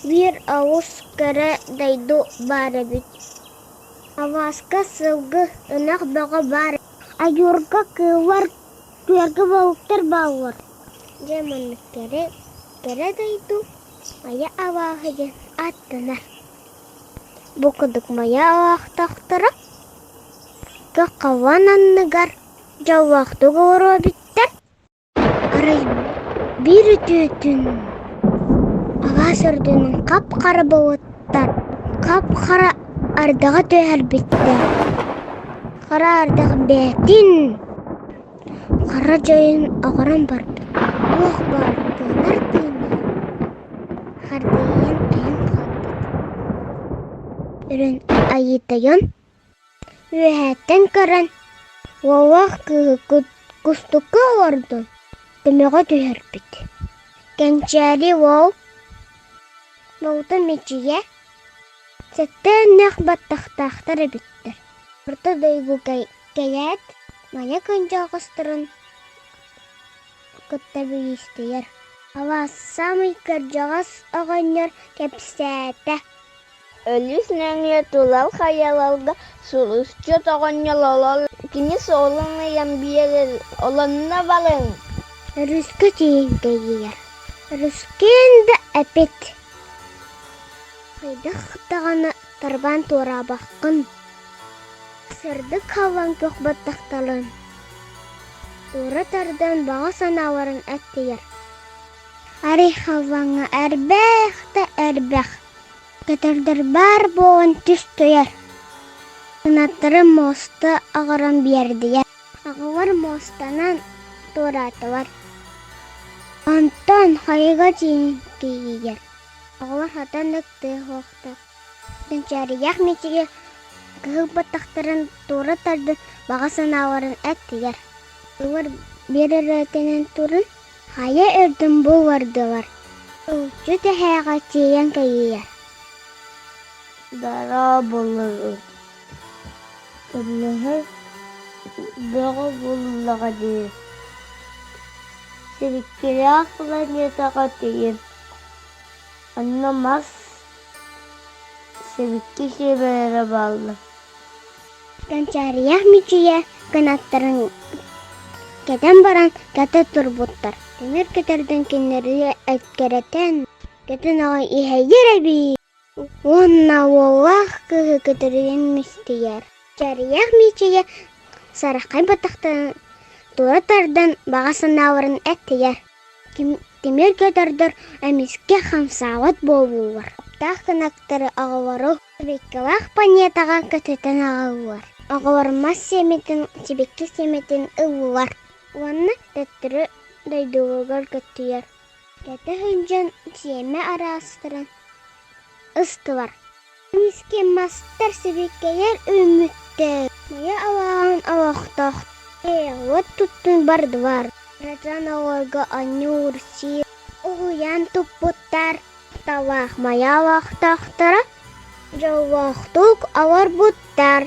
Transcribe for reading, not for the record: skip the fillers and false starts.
Биир олус кэрэ дойду баар эбит. Алааска сылгы, ынах бөҕө баар. Ойуурга кыыллар, күөлгэ балыктар бааллар. Дьэ маннык кэрэ, кэрэ дойду Майа алааһа диэн ааттанар. Бу курдук Майа алаахтаахтара көх-халлаан анныгар дьоллоохтук олоруо эбиттэр. Арай биир үтүөтүн алаас үрдүнэн хап-хара болуоттар хап-хара ардаҕа түһэрбиттэр. Хара ардах бэйэтин хара дьайын оҕорон барбыт, туох баар тыынар тыыннаах хардыйан айан хаалбыт. Үрүн айыытайан Үөһэттэн көрөн, уоллаах кыыһы кустукка олордон, көмөҕө түһэрбит. Кэнчээри уол балтын мичийэ, сэттэ өннөөх баттахтаахтар эбиттэр. Орто дойду кэлээт, Майа кынчалҕастарын кытта билистилэр. Алаас саамай кырдьаҕас оҕонньор кэпсээтэ. Өлүс нөҥүө тулал хайаларга сулусчут оҕонньор олорор, кини суолун ыйан биэрэр, олонно барыҥ Өрүскэ тиийэн кэйийэр, өрүскүн да эпит Хайдах даҕаны тарбаан туораабаккын, сырдык халлаан көх баттахтарын туора тардан баҕа санааларын эттийэр Арай халлааҥҥа эрбэх да эрбэх, көтөрдөр баар буолан түстүлэр, кынаттарын муоста оҥорон биэрдилэр, аҕалар муостанан туораатылар. Онтон хайыга тиийэн тиийэр, оҕолор хатан да тыаһыахтар. Кэнчээрийээх мичиги кыһыл баттахтарын туора тардан баҕа санааларын эттилэр. Улар биир өрөтөнөн туран Хайа үрдүн буллардылар, Ылчыт эһээҕэ тиийэн кэйийэр Дорооболорун, көмөлөһөр бөҕө буоллаҕа дии, Сибикилээх планетаҕа тиийэн, онно мас, сибикки сиэмэлэрэ бааллар Кэнчээриэх мичийэ кынаттарын кэтэн баран кэтэ турбуттар. Тимир көтөрдөн кинилэри эккирэтэн, кэтэн аҕай иһэйдэр эбии уонна уоллаах кыыһы көтөрүн мистийэр. Кэнчээриэх мичийэ сараххай баттахтарын тура тардан баҕа санааларын эттийэр. Тимир көтөрдөр эмискэ хамсаабат буоллулар. Аптаах кынаттары оҕолору Сибэккилээх планетаҕа көтүтэн аҕаллылар. Оҕолор мас сиэмэтин, сибэкки сиэмэтин ыллылар уонна төттөрү дойдуларыгар көттүлэр. Кэтэ сылдьан сиэмэ араастарын ыстылар. Эмискэ мастар, сибэккилэр үүммүттэр. Мае алааһын олохтоох уот туттун бардылар. Кырачаан оҕолорго оонньуур сиир уһуйаан туппуттар. Талаах мае олохтоохторо дьоллоохтук олорбуттар.